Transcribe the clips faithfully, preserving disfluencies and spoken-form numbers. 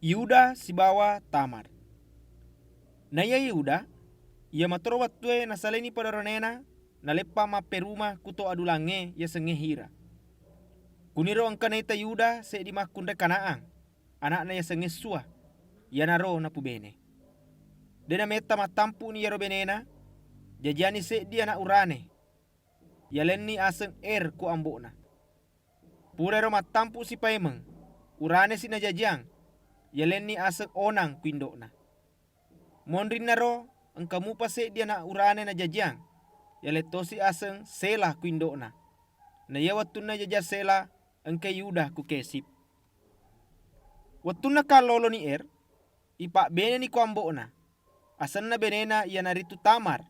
Yuda sibawa Tamar. Naiya Yuda, iya matoro wettué nasalaini padaoroanna, naleppa mapperuma ku to adulangngé yasengngé Hira. Kuniro engka naita Yuda séddi makkunrai Kanaan, ana'na yasengngé Sua, iyanaro napubéné. Dé' nametta mattampu'ni iyaro bénéna, jajiyanni séddi ana' urané, yalenni aseng Er ku ambo'na. Purairo mattampu'si paimeng, uranési najajiang, yalenni aseng Onang ku indo'na. Monrinnaro engka mupa séddi ana' urané najajiang, yaleng tosi aseng Séla ku indo'na. Na iya wettunna jajiang Séla, engkai Yuda ku Kesib. Wettunna kalloloni Er, ipabbénéni ku ambo'na, asenna bénéna iyanaritu Tamar.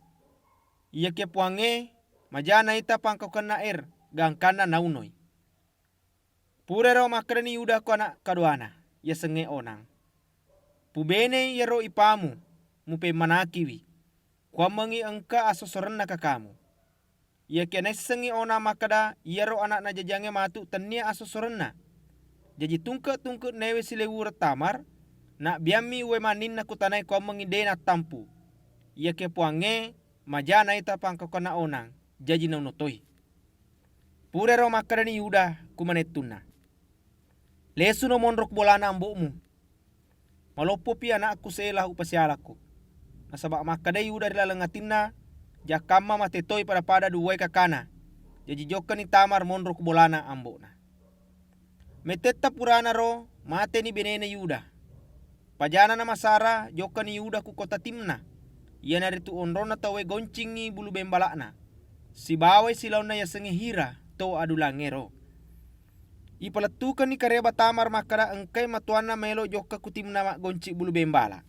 Iyakiya Puwangnge maja naita pangkaukenna Er, gangkanna naunoi. Purairo makkedani Yuda ku ana' kaduana, yasengngé Onang, "Pubénéi iyaro ipamu, mupémmanakiwi. Kuwammengngi engka asossorenna kakamu." Iyakiya naissengngi Onang makkeda iyaro ana' najajiangngé matu tenniya asossorenna. Jaji tungke-tungke naéwai siléwureng Tamar, nabbiammi uwai manninna ku tanaé kuwammengngi dé' nattampu. Iyakiya Puwangnge maja naita pangkaukenna Onang, jaji naunotoi. Purairo makkedani Yuda ku manettunna, "Lésuno monro ku bolana ambo'mu. Maloppopi ana'ku Séla upasialakko." Nasaba makkedai Yuda ri laleng atinna, "Jakkamma maté toi pada-pada duwaé kakana." Jaji jokkani Tamar monro ku bolana ambo'na. Mettetta puranaro maténi bénéna Yuda. Pajana namasara jokkani Yuda ku kota Timna, iyanaritu onronna tauwé goncingngi bulu bémbala'na, sibawai silaonna yasengngé Hira to adulangngéro. Ipalettukenni karéba Tamar makkeda engkai matuwanna maélo jokka ku Timna maggoncing bulu bémbala.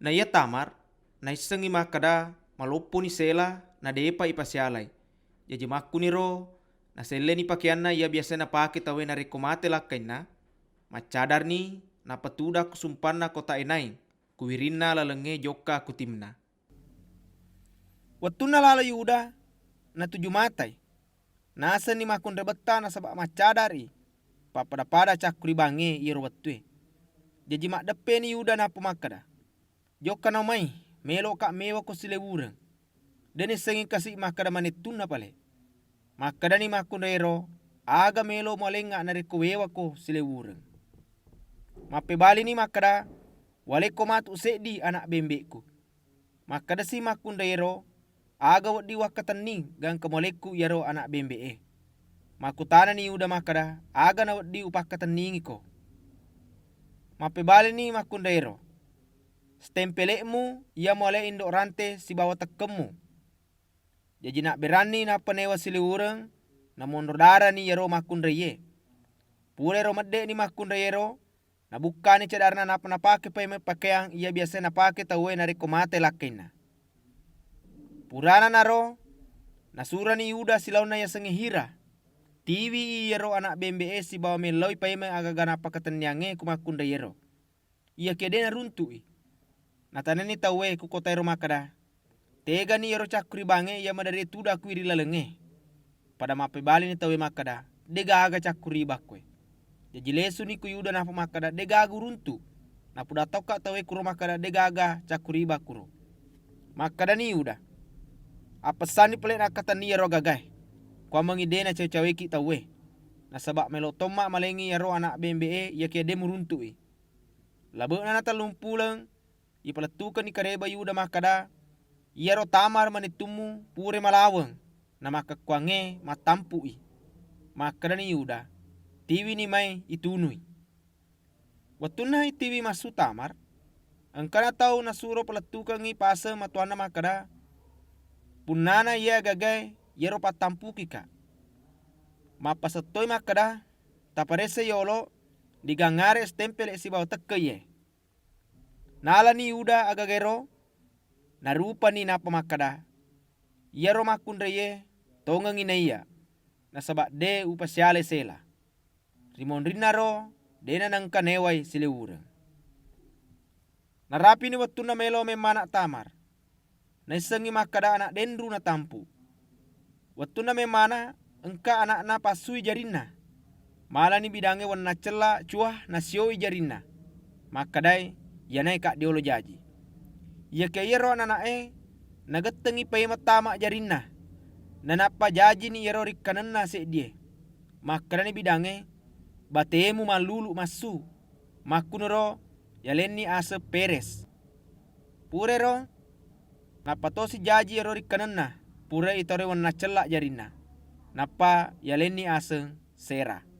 Na iya Tamar naissengngi makkeda malopponi Séla na dé'pa ipasialai. Jaji makkuniro naselléni pakéyanna iya biasaé napaké tauwé narékko maté lakkainna, maccadarni nappa tudang ku sumpanna kota Enaim, ku wirinna lalengngé jokka ku Timna. Wettunna lalo Yuda natuju matai, nasenni makkunrai betta nasaba maccadari pappada-pada cakkuribangngé iyaro wettué. Jaji maddeppéni Yuda nappa makkeda, "Jokkano mai, mélo'ka méwako siléwureng." Dé' naissengngi kasi makkeda manettunna palé. Makkedani makkunraéro, "Aga mélo muwaléngnga narékko wéwako siléwureng?" Mappébalini makkeda, "Walékko matu séddi ana' bémbé'ku." Makkedasi makkunraéro, "Aga wedding wakkatenning gangka muwalékku iyaro ana' bémbé'é?" Makkutanani Yuda makkeda, "Aga nawedding upakkatenningiko?" Mappébalini makkunraéro, "Stémpélé'mu iya muwalé indo' ranté sibawa tekkemmu." Jaji nabbéranni nappa naéwa siléwureng, namonro darani iyaro makkunraié. Purairo meddé'ni makkunraiéro, nabukkani cadarna nappa napaké paimeng pakéyang iya biasaé napaké tauwé narékko maté lakkainna. Purana naro, nasurani Yuda silaonna yasengngé Hira, tiwii iyaro ana' bémbé'é sibawa méllaui paimeng agaga nappakatenniangngé ku makkunraiéro. Iyakiya dé' naruntu'i. Natanenni tauwé ku kotaéro makkeda, "Tégani iyaro cakkuribangngé iya maderri tudang ku wiring lalengngé?" Pada mappébalini tauwé makkeda, "Dé'gaga cakkuribang koé." Jaji lésuni ku Yuda nappa makkeda, "Dé'gaga uruntu'." Napuda tokka tauwé kuro makkeda, "Dé'gaga cakkuribang kuro." Makkedani Yuda, "Appessanni polé nakkatenni iyaro agagaé. Kuwammengngi dé' nacawé-cawéki tauwé. Nasaba mélo tomma maléngngi iyaro ana' bémbé'é iyakiya dé' muruntu'i." Labe'na natellumpuleng, ipalettukenni karéba Yuda makkeda, "Iyaro Tamar manettummu purai malaweng, namakkekkuwangngé mattampu'i." Makkedani Yuda, "Tiwini mai itunui." Wettunna itiwi massu Tamar, engkana tau nasuro palettukengngi paseng matuwanna makkeda, "Punnana iya agagaé iyaro pattampukika." Mappasettoi makkeda, "Taparéssé yolo, digangngare stémpélé sibawa tekkeié." Nalani Yuda agagaéro, narupani nappa makkeda, "Iyaro makkunraié tongengngi naiya, nasaba dé' upasialai Séla." Rimonrinnaro, dé' nanengka naéwai siléwureng. Narapini wettunna maélo mémmana Tamar. Naissengngi makkeda ana' dénru natampu. Wettunna mémmana, engka ana'na passui jarinna. Malani bidangngé wennang cella cuwa nasioi jarinna. makkedaé, "Iyanaé kaddiolo jaji." Iyakiya iyaro anana'é nagettengngi paimeng tama jarinna, nanappa jajini iyaro rikkanenna séddié. Makkedani bidangngé, "Batému mallulu massu." Makkunoro yalenni aseng Peres. Purairo, nappa tosi jaji iyaro rikkanenna, pura itaro wennang cella jarinna. Nappa yalenni aseng Sera.